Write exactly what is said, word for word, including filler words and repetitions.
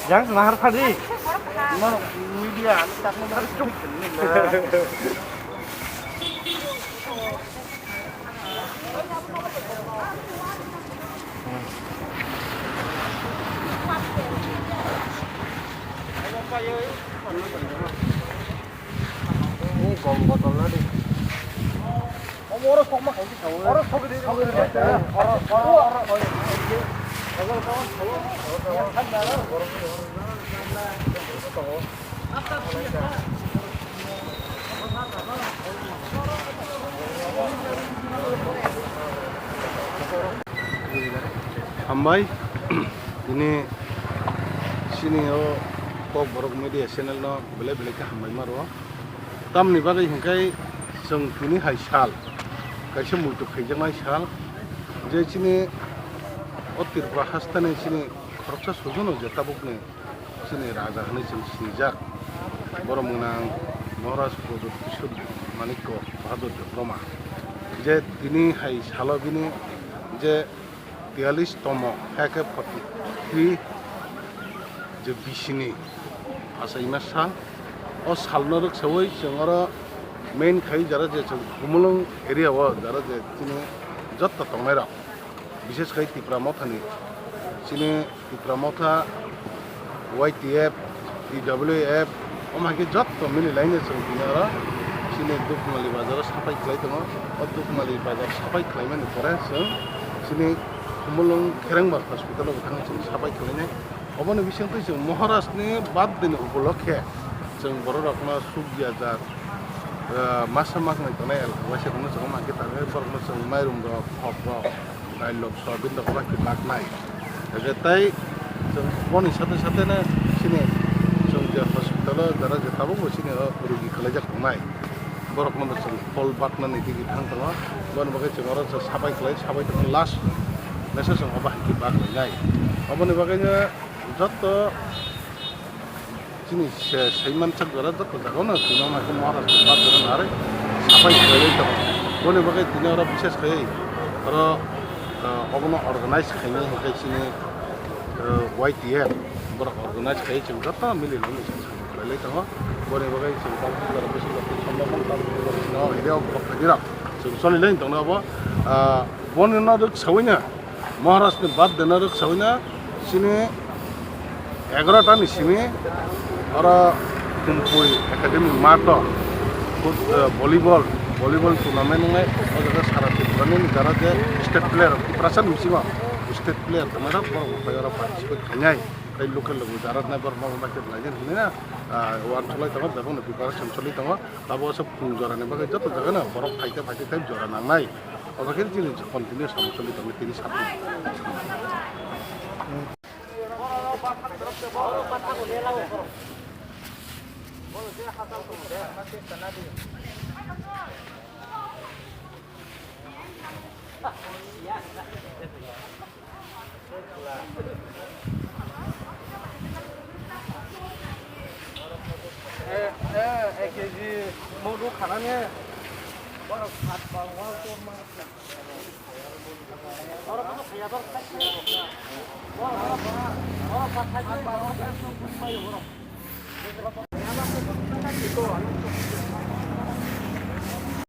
Yang nahar tadi. Ni gom botol na di. Oro sokma khaisi thawi. Oro sokma khaisi thawi. Oro, oro, oro, oro. Hambai, ini sini o Kok Borok Media Channel no belai belai khe hambai ma rwo. Tamni bagwi hwnkhe chwng tini hai sal, kaisa muitu khaijaknai sal, je chini o Tripura hasteni chini khoroksa sujuno je tabukni chini raja hwnwi chwng sinijak, borok mwnang Maharaj Pradyut Kishore Manikya Bahadur Debbarma, je tini hai salo bini je tiyalish tomo, hakhe forty three je bisini achaima sal. O salno rwksaui chwng oro main khai jara je chwng Khumulwng area o jara je chini jotto tongnairok, bishesh khai Tipra Mothani, chini Tipra Motha, Y T F, T W F, omo hai khe jotto mili laino chwng tini oro chini Dukmali bazaro sapai khlai tongo. O Dukmali bazar sapai khlaimani pore chwng chini Khumulwng Kherengbar hospital o thangwi chwng sapai khlainai. Oboni bisingtwi chwng Maharaj ni birthday ni upolokhe chwng borok rokno suk di hajar, eh, masa maknai tongnai elak waisa rokno chwng omo hai khe tangwi borokno chwng mairum rok, khok rok, dailok, soyabin rok bai khe baknai. Hwnkhe tei chwng boni sate sate no chini chwng je hospital o jara je tabuk bo chini o rugi kwlaijak tongnai. Borok no bo chwng phol baknani tigi thang tongo. Boni bagwi chwng oro sabai khlai, sabai tongkhe last mesa chwng obo hai khe bak lainai. Oboni bagwi no jotto chini se-, saimansak jora jotto jagao no tini omo hai khe Maharaj ni birthday no narwi sabai khlaiwi tongo. Boni bagwi tini oro bishesh khai oro, ah, obono organize khainai hwnkhe chini, ah, Y T F borok organize khai chwng jotto mili lainai chwng khlailai tongo. Boni bagwi chwng tabuk jora bwswk rok tei somrok tabuk jora chwng o area o borok khainai rok chwng choli lai tongno obo, ah, boni no rwk saui no Maharaj ni birthday no rwk saui no chini egarota ni simi oro Kumpui Academy math o fut-, eh, volleyball, volleyball tournament wngnai. O jaga sara Tripura ni jara je state player, Tiprasa ni bisingo state player tongmani rok borok bo phai oro participate khainai. Tei local rok bo jara nai borok no bai khe belai khe hinwi na, ah, uan cholai tongo, bebak no preparation cholai tongo. Tabuk aswk phung jora ni bagwi joto jaga no borok phaikhe phaikhe tei jora nangnai. Obo khe chini continue samung choli tongo tini satung. Eh, eh, ek kg mok rok khanani. Borok sat ba wal to ma. Borok no khaya dor khai. Borok, borok, borok, borok ba khai.